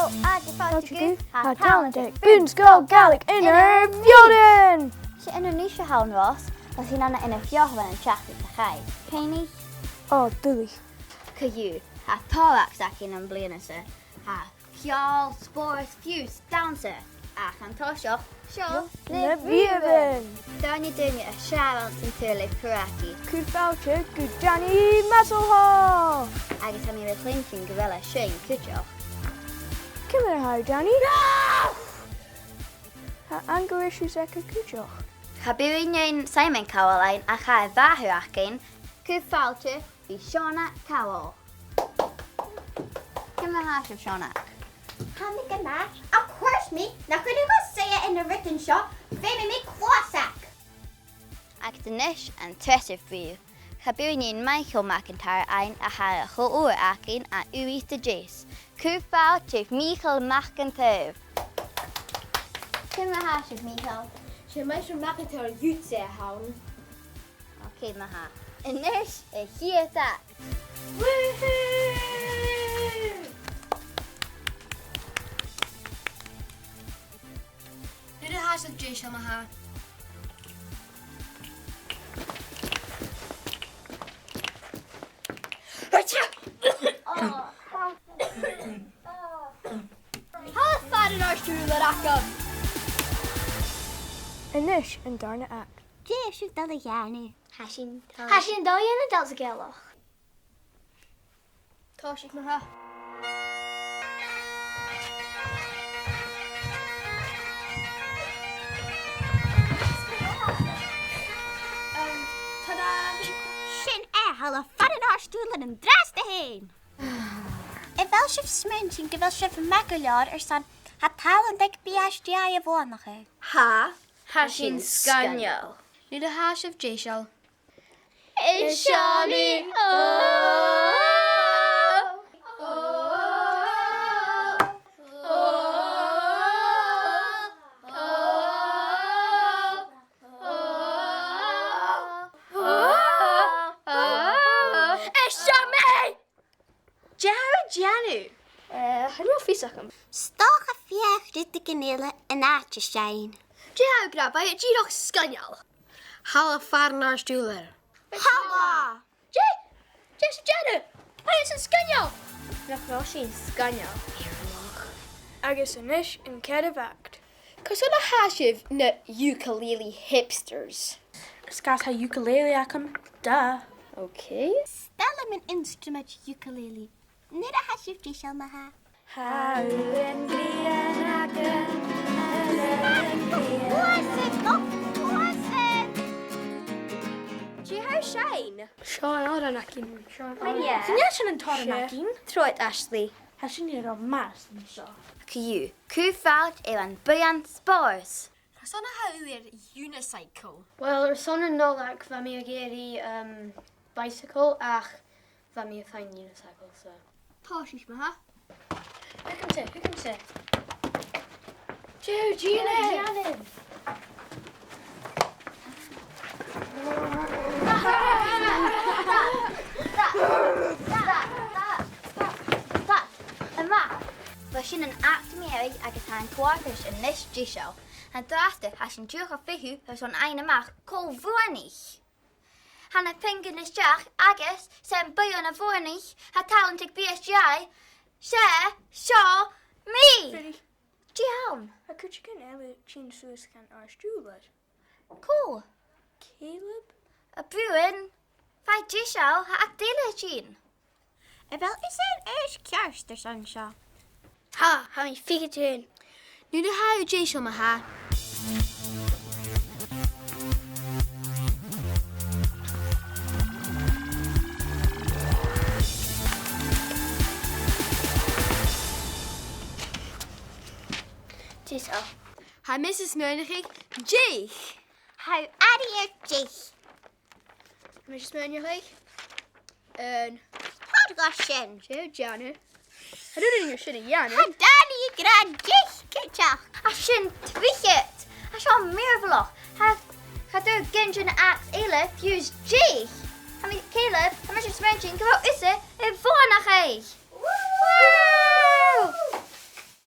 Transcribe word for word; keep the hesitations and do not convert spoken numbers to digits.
Agus fàilte gu, tha talant aig Bun-sgoil Ghàidhlig Inbhir Mheadhain! 'S e Inbhir Nis a th' ann, Ros, agus sinn ann an Inbhir Mheadhain an t-seachdain sa chaidh. Cuimhnich? Ò, duilich. Co-dhiù, tha tòrr acasan am-bliadhna-sa. Tha ceòl, spòrs, fiù 's dannsa. Ach an toiseach, seo na bhiabhan! Dòigh no dòigh, a' sealltainn tuilleadh karate. Cuir fàilte gu Danny Masselhaw! Agus tha mi a' cluinntinn gu bheil e a' seinn cuideachd. Ciamar a tha thu, Danny? Tha anger issues aige cuideachd. Cha b' urrainn dhuinn Simon cabhail dhuinn ach tha a' bheathach againn. Cuir fàilte ri Seonag Cabhall. Ciamar a tha sibh, Seonag? Tha mi gu math. Ach thuirt mi nach urrainn dhomh suidhe anns na rudan seo, feumaidh mi cluasag. Agus a-nis an treasamh briathar. Cha b' urrainn dhuinn Michael McIntyre fhaighinn ach tha e cho ùr againn à Uibhist a Deas. Cuir fàilte ri Michael McIntyre. Ciamar a tha sibh, Michael? 'S e Michael McIntyre dhutsa a th' ann. Ok, ma-thà. A-nis, a' chiad act. Woohoo! Nuair a tha sibh deiseil, ma-thà. Tha fad an àrd-ùrlair agam! A-nis, an dàrna act. Dè tha sibh a' dol a dhèanamh? Tha sinn a' dol, tha sinn a' dol a dhèanamh dannsa Gàidhealach. Tòisich, ma-thà. Um, ta-da! Sin e, tha fad an àrd-ùrlair an-dràsta fhèin! A bheil sibh a' smaointinn gu bheil sibh math gu leòr airson tha talant aig B S G I a bhuannachadh? Tha. Tha sinn sgoinneil. Nuair a tha sibh deiseil. Is seo mi. Is seo mi! Dè tha thu a' dèanamh? Eh, chan eil fhios agam. 'S dòcha feuch rudeigin eile an àite sin. Dè tha thu ag ràdh, bha e dìreach sgoinneil. Thalla far an àrd-ùrlair. Thalla! Dè? Dè tha sibh a' dèanamh? Bha e sgoinneil! Nach robh sinn sgoinneil? Agus a-nis an ceathramh act. Carson a tha sibh na ukulele hipsters? 'S cause tha ukulele agam, duh. Okay. 'S toil leam an instrument ukulele. Nuair a tha sibh deiseil, ma-thà. Tha uair an glian agam, tha uair an glian. Uair sin, uair sin. Dè tha thu a' seinn? Seo an t-òran againn. Seo an t-òran. Chan e sin an t-òran againn. Trobhad, Ashley. Tha sinn air a' mhaitheas an seo. Co-dhiù, cuir fàilte air a' bhuidheann spòrs. Carson a tha thu air unicycle? Well, airson an Nollaig, bha mi ag iarraidh, um, bicycle, ach bha mi a' faighinn unicycle, so. Tòisich, ma-thà. Thugainn-sa, thugainn-sa. Dè tha thu a' dèanamh? Stop! Stop! Stop! Stop! Stop! Stop! Stop! Bha sin an act mu dheireadh agus tha an co-fharpais a-nis deiseil. An-dràsta, tha sinn dìreach a' feitheamh airson faighinn a-mach cò bhuannaich. Tha na puingean a-steach agus 's e am buidheann a bhuannaich, tha talant aig B S G I, 's e seo mi! Dè th' ann? Tha cuideigin eile a' tighinn suas dhan àrd-ùrlar. Cò? Caleb. A Bruin, fàg deiseil, tha act eile a' tighinn. A bheil thusa air aois ceart airson seo? Tha, tha mi fichead 's a h-aon. Nuair a tha thu deiseil, ma-thà. Deiseil. Tha mise a' smaoineachadh deich. Tha Annie air deich. Tha mise a' smaoineachadh an... Tha gu sin. Dè tha thu a' dèanamh? Cha b' urrainn dhut sin a dhèanamh. Tha Danny ag ràdh deich cuideachd. Tha sin trithead. Tha seo mìorbhaileach. Tha, cha d' fhuair gin de na acts eile fiù 's deich. Tha mi, Caleb, tha mise a' smaointinn gu bheil thusa air bhuannachadh.